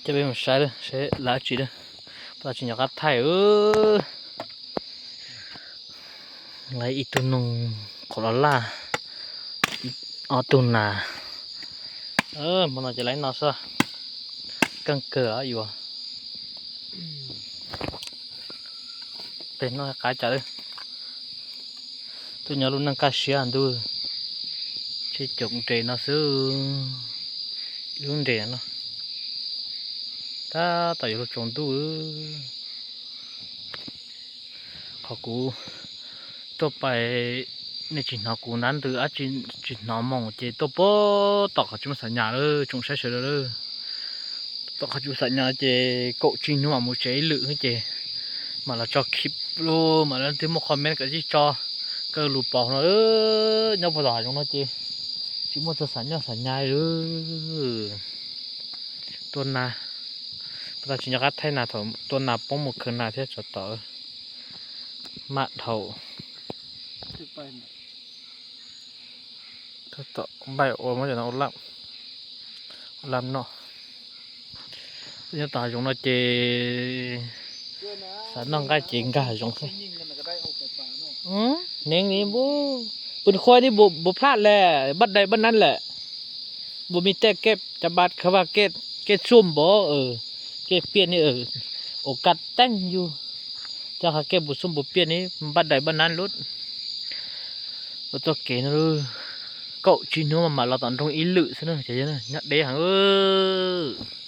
ຈະເປັນໃຊ້ເດີ ໃຊ້ລາວຈີເດີ ພວກເຮົາຊິຍອມກັບໄທເອີ ໄລ່ອີ່ຕູ່ໜຸ່ງ ໂຄລາລາ ອີ່ ອໍ ຕູ່ນາ ເອີ ມັນໜ້າຈະໄລ່ນອກຊະ ກັງເກີອຢູ່ ເປັນນ້ອຍກາຍຈະເດີ ຕຸຍອລຸນນັງກາເຊຍດູ ຊິຈົງເດນອຊື ລຸນເດນອ ຕາຕາຢູ່ລຸຈົງດູ ເອີ ຂໍກູຕົວໄປ ໃນຈີນເຮົາກູນັ້ນ ຫຼື ອາຈີນ ຈີນເຮົາມອງເຈໂຕໂປ ຕອກເຂົາຈິມາສັນຍາເດີ ຈົງໃຊ້ເສີເດີ ຕອກເຂົາຈິມາສັນຍາເຈ ໂກະຈີນຫົວໝູເຈອີ່ລຶເຈ ມາລະຈອຄລິບໂລ ມາລະທີ່ໝົດຄອມເມັນກະຈິຈອ ກະລູປອງເດີ ຍອບບໍ່ຕາຍຈົງເນາະເຈ ຈິໝົດສະສັນຍາສັນຍາເດີ ຕົວນາ ປະຕາຊິນຍາກັດໄທນາເຖົ້າ ຕົວນາປ້ອງໝົດເຄີນນາເທດຈອດຕໍ່ ມາເຖົ້າ ຖືກໄປນະ ກໍຕໍ່ໃບໂອມາຈາກນະໂອລຳ ໂອລຳເນາະ ຍາຕາຈົງເນາະເຈ ສານ້ອງກາເຈງກາຈົງ ອືມ ເໜັງນີ້ບໍ່ ເປັນຄວາຍນີ້ບໍ່ ບໍ່ພາດແຫຼະ ບັດໃດບັດນັ້ນແຫຼະ ບໍ່ມີແຕ່ເກັບ ຈະບາດ ເຂົາວ່າເກັດ ເກັດຊຸ່ມບໍ ເອີ ເກັດປ່ຽນນີ້ ເອີ ໂອກາດແຕ່ງຢູ່ ແຕ່ຖ້າເກັດບໍ່ຊຸ່ມບໍ່ປ່ຽນນີ້ ບັດໃດບັດນັ້ນໂລດ ບໍ່ຕ້ອງເກນເດີ ເກົາຈີນຫົວມາ ມາລາວຕອນດົງອີ່ລຶຊະເນີ ຈະເນາະ ຍະເດຫັງເອີ.